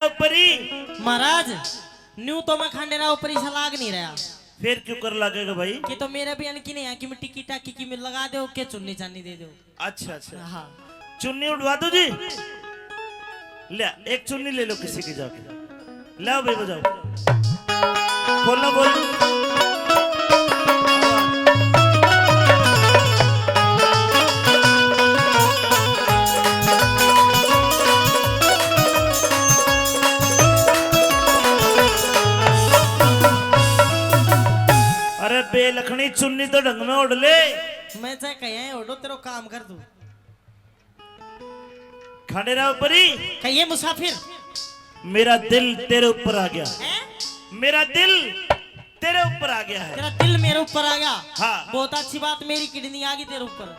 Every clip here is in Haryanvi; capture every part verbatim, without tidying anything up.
ऊपर ही। महाराज, न्यू तो मैं खांडेराव ऊपर ही से लाग नहीं रहा। फिर क्यों कर लागेगा भाई? कि तो मेरे भी अनकी नहीं है कि मैं टिकी टाकी की में लगा दो, के चुन्नी चानी दे दो। अच्छा, अच्छा। हाँ। चुन्नी उड़वा दो जी। ले, एक चुन्नी ले लो किसी की जाके। लाओ भाई, बजाओ। खोलो, बोल। अरे बेलखनी, चुन्नी तो ढंग में ओढ़ ले। मैं चाहे कहीं ओढ़ो, तेरो काम कर दूं। खांडेराव ऊपर ही। कहिए मुसाफिर। मेरा दिल तेरे ऊपर आ गया। हैं? मेरा दिल तेरे ऊपर आ गया है। तेरा दिल मेरे ऊपर आ गया। हाँ। बहुत अच्छी बात, मेरी किडनी आ गई तेरे ऊपर।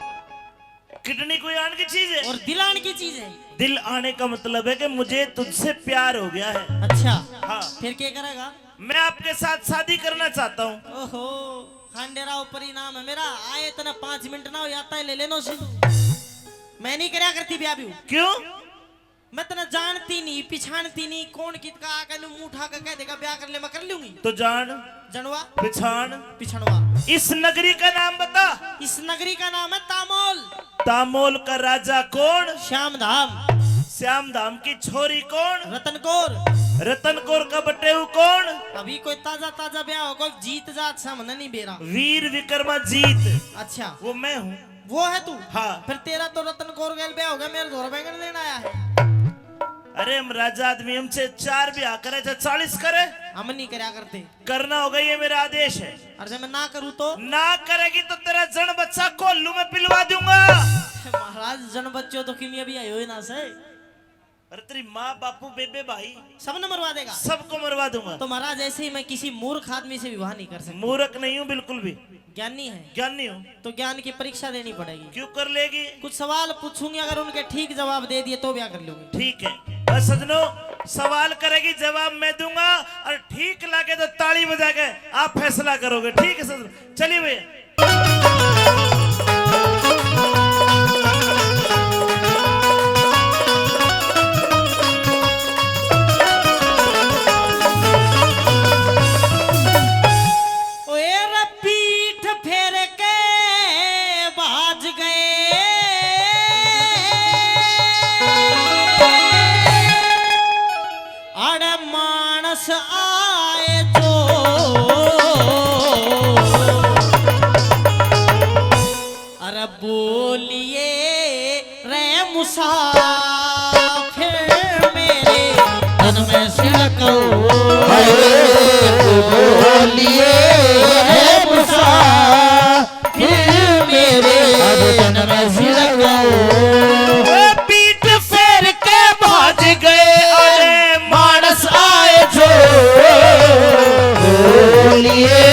किडनी कोई आन की चीज है? और दिल आन की चीज है। दिल आने का मतलब है कि मुझे तुझसे प्यार हो गया है। अच्छा। हाँ। फिर क्या करेगा? मैं आपके साथ शादी करना चाहता हूँ। ओहो, खांडेराव ऊपर ही नाम है मेरा। आए इतना पाँच मिनट ना हो, आता है ले लेनो सी। मैं नहीं करया करती ब्याह भी। क्यों? मैं तने जानती नहीं, पिछाणती नहीं, कौन कित का आके नु मुंह उठा के कह देगा ब्याह कर ले, मैं कर लूंगी। तो जान, जनवा। पिछाण। पिछणवा। इस नगरी का नाम बता। इस नगरी का नाम है तामोल। तामोल का राजा कौन? श्याम धाम। श्याम धाम की छोरी कौन? रतन कौर। रतन कौर का बटेऊ कौन? अभी कोई ताजा ताजा ब्याह हो, कोई जीत जात सा मने नहीं बेरा। वीर विक्रमाजीत। अच्छा। वो मैं हूँ। वो है तू? हाँ। फिर तेरा तो रतन कौर गेल ब्याह हो गया, मेरे धोर बैंगन लेना आया है। अरे हम राजा आदमी, हमसे चार ब्याह करे चाहे चालीस करे। हम नहीं करया करते। करना होगा, ये मेरा आदेश है। और जब मैं ना करूँ तो? ना करेगी तो तेरा जन बच्चा कोल्लू में पिलवा दूंगा। महाराज, जन बच्चों तो किमिया भी आयो ही ना से। अरे तेरी माँ, बापू, बेबे, भाई, सबने मरवा देगा। सबको मरवा दूंगा। तो महाराज, ऐसे ही मैं किसी मूर्ख आदमी से विवाह नहीं कर सकता। मूर्ख नहीं हूँ बिल्कुल भी। ज्ञानी है। ज्ञानी हूँ। तो ज्ञान की परीक्षा देनी पड़ेगी। क्यों कर लेगी? कुछ सवाल पूछूंगी, अगर उनके ठीक जवाब दे दिए तो ब्याह कर लूंगी। ठीक है। बस सजनों, सवाल करेगी, जवाब मैं दूंगा, और ठीक लगे तो ताली बजा के आप फैसला करोगे। ठीक है सजनों, चलिए भैया। ओए रे पीठ फेर के भाज गए, अरे मानस आए जो, अरे बोलिए रे मुसाफिर मेरे तन में सिड़को। अरे बोलिए रे मुसाफिर मेरे तन में सिड़को। ओ पीठ फेर के भाज गए, अरे मानस आए जो, बोलिए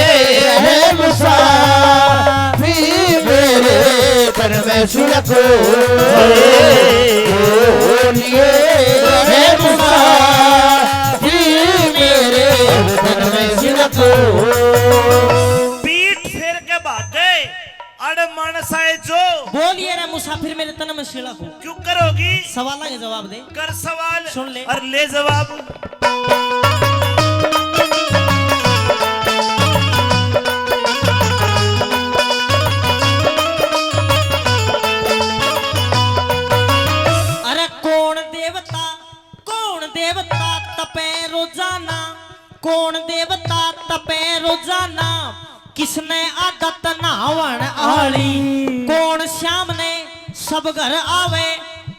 रे मुसाफिर मेरे तन में सिड़को। बोलिए रे मुसाफिर मेरे तन में सिड़को। पीठ फेर के भाग गए, अरे मानस आए जो। बोलिए रे मुसाफिर मेरे तन में सिड़को। क्यों करोगी? सवाल के जवाब दे। कर सवाल। सुन ले। और ले जवाब। अरे कौन देवता, कौन देवता तपे रोजाना, कौन देवता तपे रोजाना, किसने आदत नहावण आली, कौन श्याम ने सब घर आवे,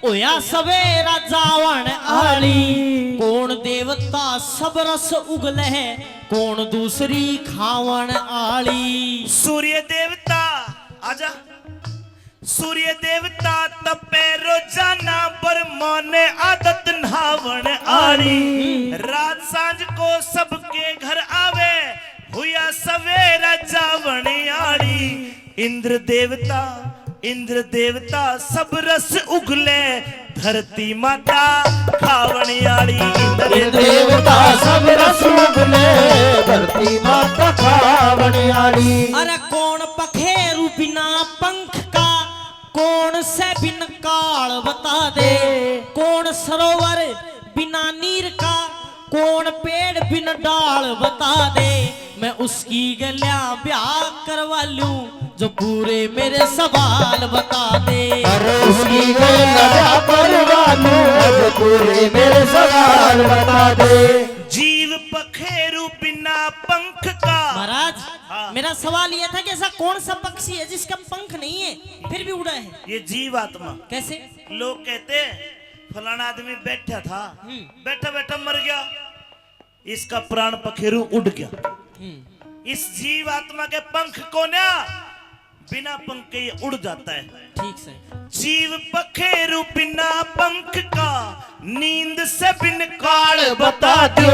होया सवेरा जावण आली, कौन देवता सब रस उगले, कौन दूसरी खावण आली। सूर्य देवता आजा। सूर्य देवता तपे रोजाना, ब्रह्मा ने आदत नहावण आली। रात सांझ को सबके घर आवे, हुया सवेरा जावण आली। इंद्र देवता, इंद्र देवता सब रस उगले, धरती माता खावण आली। इंद्र देवता सब रस उगले, धरती माता खावण आली। अरे कौन पखेरु बिना पंख का, कौन से बिन काल बता दे, कौन सरोवर बिना नीर का कौन पेड़ बिन डाल बता दे, मैं उसकी गल्या ब्याह करवा लूं, जो पूरे मेरे सवाल बता दे। अरे उसकी गल्या ब्याह करवा लूं, जो पूरे मेरे सवाल बता दे। जीव पखेरु बिना पंख का। महाराज, हाँ। मेरा सवाल यह था कि ऐसा कौन सा पक्षी है जिसका पंख नहीं है फिर भी उड़ा है? ये जीव आत्मा। कैसे? लोग कहते हैं, फलाना आदमी बैठा था, हम्म। बैठा बैठा मर गया, इसका प्राण पखेरु उड़ गया। हम्म। इस जीव आत्मा के पंख कोन्या, बिना पंख के ये उड़ जाता है। ठीक से। जीव पखेरु बिना पंख का, नींद से बिन काल बता दो।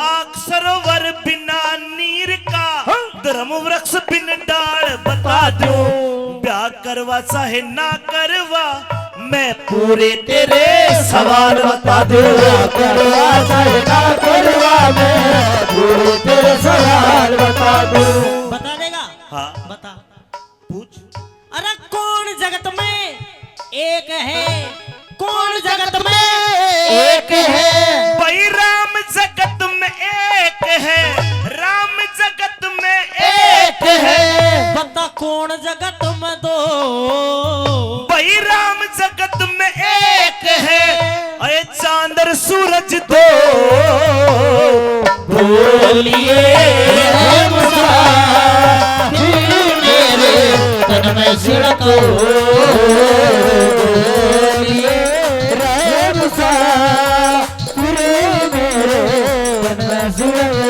आग सरोवर बिना नीर का, हाँ। धर्म वृक्ष बिन डाल बता दो। ब्याह करवा चाहे ना करवा, मैं पूरे तेरे सवाल बता दूं। करवा चाहे ना करवा, मैं पूरे तेरे सवाल बता दूं। बता देगा? हाँ। बता। पूछ। अरे कौन जगत में एक है, कौन जगत में एक है? भाई राम जगत में एक है, राम जगत में एक है। बता कौन जगत में दो? भाई राम जगत में एक है, अरे चांद और सूरज दो। बोलिए रे मुसाफिर मेरे तन में सिड़को। बोलिए रे मुसाफिर मेरे तन में सिड़को।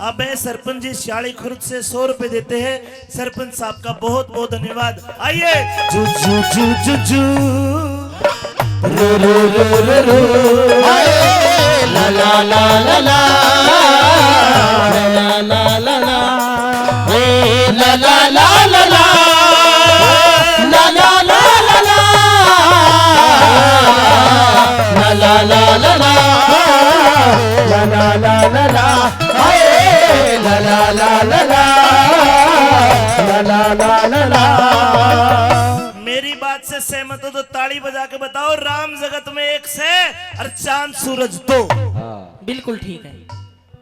अबे सरपंच जी सियाली खुर्द से सौ रुपए देते हैं। सरपंच साहब का बहुत बहुत धन्यवाद। आइए। जू, जू, जू, जू, जू। रू, रू, रू, रू, रू। आए। ला, ला, ला, ला, ला। ला, ला, ला, ला, ला। ए, ला, ला, ला, ला, ला। ला, ला, ला, ला, ला। ला, ला, ला, ला, ला। ला, ला, ला, ला, ला। हाय, ला, ला, ला, ला, ला। ला, ला, ला, ला, ला। मेरी बात से सहमत हो तो ताली बजा के बताओ, राम जगत में एक से और चांद सूरज दो। हाँ। बिल्कुल ठीक है।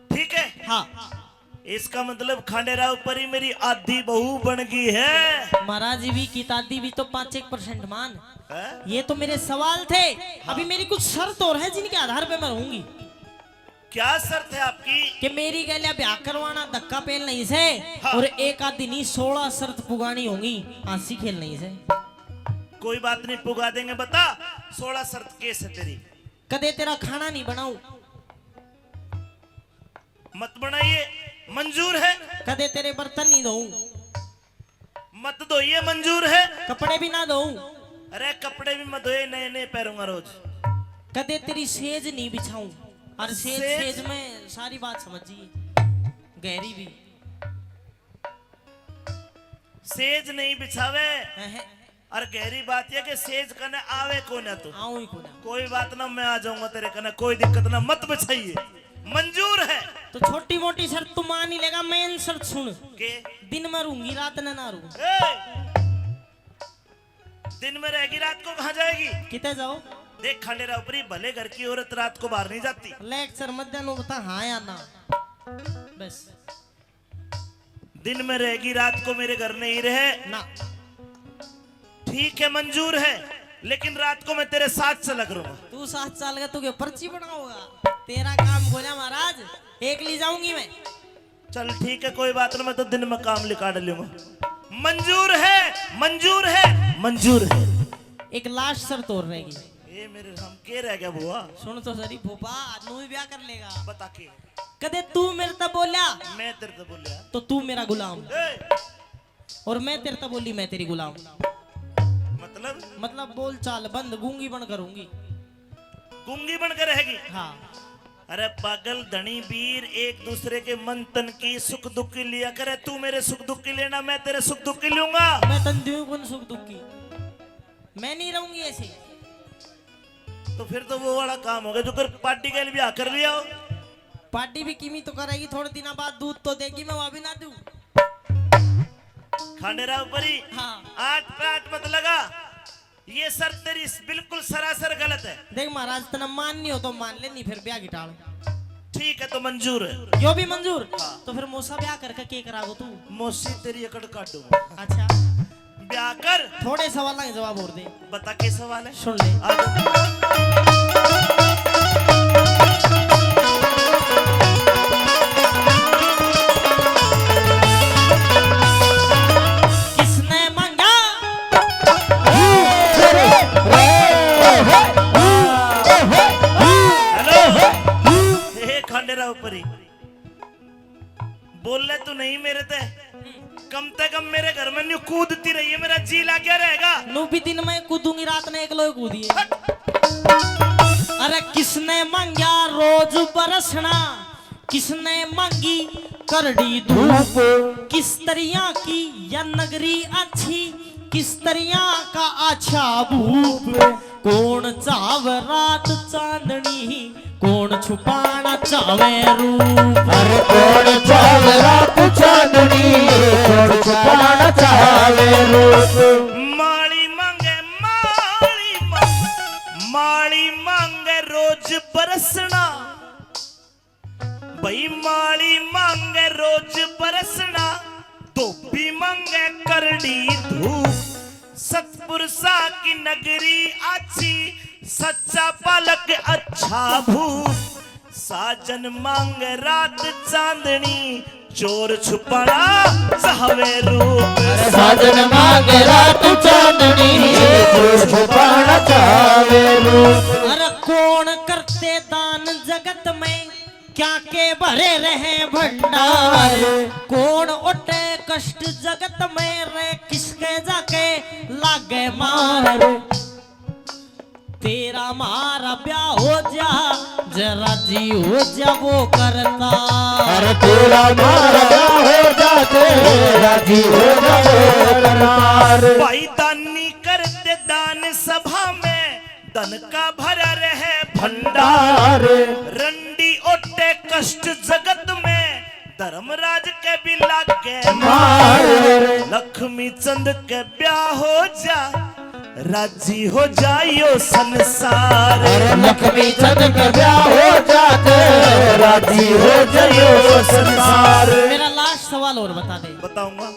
ठीक है? हाँ। इसका मतलब खांडेराव परी मेरी आधी बहू बन गई है। महाराज जी भी की तादी भी तो पाँच एक परसेंट मान। हैं? ये तो मेरे सवाल थे। हाँ। अभी मेरी कुछ शर्त और है जिनके आधार पे मैं रहूंगी। क्या शर्त है आपकी? कि मेरी गैल्या ब्याह करवाना धक्का पेल नहीं से, हाँ। और एक आध दिन ही सोलह शर्त पुगानी होंगी, हंसी खेल नहीं से। कोई बात नहीं, पुगा देंगे। बता, सोलह शर्त केस है तेरी? कदे तेरा खाना नहीं बनाऊं। मत बनाइए, मंजूर है। कदे तेरे बर्तन नहीं धोऊं। मत धोइए, मंजूर है। कपड़े भी ना धोऊं। अरे कपड़े भी मत धोए, नए नए पहनूंगा रोज। कदे तेरी सेज नहीं बिछाऊं। और सेज, सेज? सेज में सारी बात समझिए, गहरी भी। सेज नहीं बिछावे। हैं, हैं। और गहरी बात यह कि सेज कने आवे कोना तू। आऊं ही कोना। कोई बात ना, मैं आ जाऊंगा तेरे कने, कोई दिक्कत ना, मत बिछाइए। मंजूर है। तो छोटी मोटी शर्त तू मान ही लेगा, मेन शर्त सुन। के? दिन में रहूंगी, रात ने ना रहूं। ए! दिन में रहेगी, रात को कहाँ जाएगी? किते जाओ? देख खांडेराव परी, भले घर की औरत रात को बाहर नहीं जाती। लेक्चर मत देनो, बता हाँ या ना। बस। दिन में रहेगी, रात को मेरे घर नहीं रहे। ना। ठीक है, मंजूर है, लेकिन रात को मैं तेरे साथ चला करूंगा। तू साथ चल के तू के पर्ची बनाओगा? तेरा काम बोला महाराज, एक ली जाऊंगी मैं। चल ठीक है, कोई बात ना, मैं तो दिन में काम निकाल लूंगा। मंजूर है, मंजूर है, मंजूर है। एक लास्ट शर्त और रहेगी। ए मेरे राम, के रह गया बुआ? सुन तो सही फूफा, नू ही ब्याह कर लेगा। बता के। कदे तू मेरे ते बोल्या, मैं तेरे ते बोल्या। तो तू मेरा गुलाम। ए! और मैं तेरे ते बोली, मैं तेरी गुलाम। मतलब? मतलब बोल चाल बंद, गूंगी बन करूंगी। गूंगी बन के रहेगी? हाँ। अरे पागल धनी वीर, एक दूसरे के मन तन की सुख दुख की लिया करे। तू मेरे सुख दुख की लेना, मैं तेरे सुख दुख की लूंगा। मैं तन दूं कौन सुख दुख की? मैं नहीं रहूंगी ऐसे। तो फिर तो वो वाला काम हो गया जो कर पार्टी के लिए भी हाँ कर लिया हो। पार्टी भी किमी तो करेगी, थोड़े दिना बाद दूध तो देगी, मैं वहां भी ना दूं। खांडेराव परी, हाँ। आठ पे आठ मत लगा। ये शर्त तेरी बिल्कुल सरासर गलत है। देख महाराज, तने मान नहीं हो तो मान ले, नहीं फिर ब्याह की टाल। ठीक है, तो मंजूर है। यो भी मंजूर? हाँ। तो फिर मौसा ब्याह करके के करागो तू? मौसी तेरी अकड़ काटूंगा। अच्छा। ब्याह कर। थोड़े सवाल के जवाब और दे। बता, के सवाल है? सुन ले। आ जा। किसने मांगा? हेलो। हे खांडेराव परी, बोले तू नहीं मेरे ते, कम ते कम मेरे घर में न्यू कूदती रही है, मेरा जी लाग्या रहेगा। नू भी दिन में कूदूंगी, रात ने एकलो ही कूदिए। हट। अरे किसने मांग्या रोज बरसना, किसने मांगी करड़ी धूप, किस तरिया की या नगरी अच्छी, किस तरिया का अच्छा भूप। कौन चावे रात चांदनी, कौन छुपाना चावे रूप। अरे कौन चावे रात चांदनी, कौन छुपाना चावे रूप। माली मांगे, माली मांगे, माली मांगे रोज बरसना। भाई माली मांगे रोज बरसना, धोबी मांगे करड़ी धूप। सतपुरुषा की नगरी आछी, सच्चा बालक अच्छा भूप। साजन मांगे रात चांदनी, चोर छुपाना चाहवे रूप। साजन मांगे रात चांदनी, चोर छुपाना चाहवे रूप। अरे कौन करते दान जगत में, क्या के भरे रहे भंडार। कौन ओटे कष्ट जगत में रे, किसके जाके लागे मार। तेरा मारा ब्याह हो जा, जे राजी हो जा वो करता। अरे तेरा मारा ब्याह हो जा, जे राजी हो जा वो करता। भाई दानी करते दान सभा में, धन का भरा रहे भंडार। रंडी ओटे कष्ट जगत में, धर्मराज के भी लागे मार। लक्ष्मी चंद के ब्याह हो जा, राजी हो जायो संसार। अरे लक्ष्मी चंद के ब्याह हो जा, राजी हो जायो संसार। मेरा लास्ट सवाल और बता दे। बताऊंगा।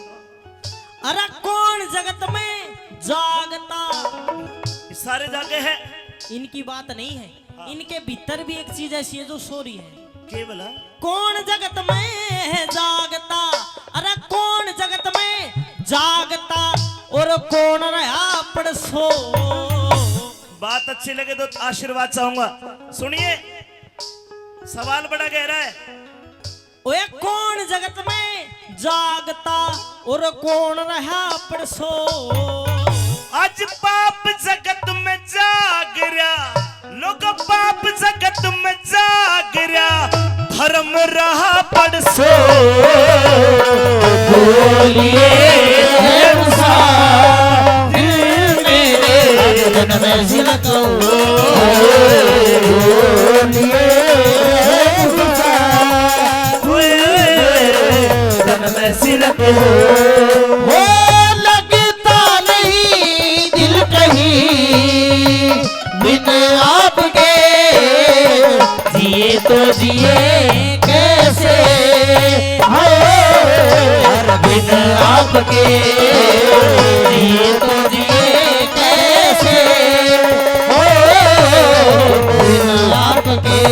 अरे कौन जगत में जागता? ये सारे जागे हैं। इनकी बात नहीं है। हाँ। इनके भीतर भी एक चीज ऐसी है जो सो रही है। के भला? कौन जगत में जागता? अरे कौन जगत में जागता और कौन रहा पड़सो? बात अच्छी लगे तो आशीर्वाद चाहूंगा। सुनिए, सवाल बड़ा गहरा है। ओए कौन जगत में जागता और कौन रहा पड़सो? आज पाप जगत में जाग रहा, लोग पाप जगत में जाग रहा, धर्म रहा पड़सो। बोलिए हे मुसाफिर मेरे, आज जन्म सिलको। बोलिए हे मुसाफिर तन में सिलक हो। हो लगता नहीं दिल कहीं बिन आपके, जिए तो जिए कैसे हो, हर बिन आपके, जिए तो जिए कैसे हो, बिन आपके।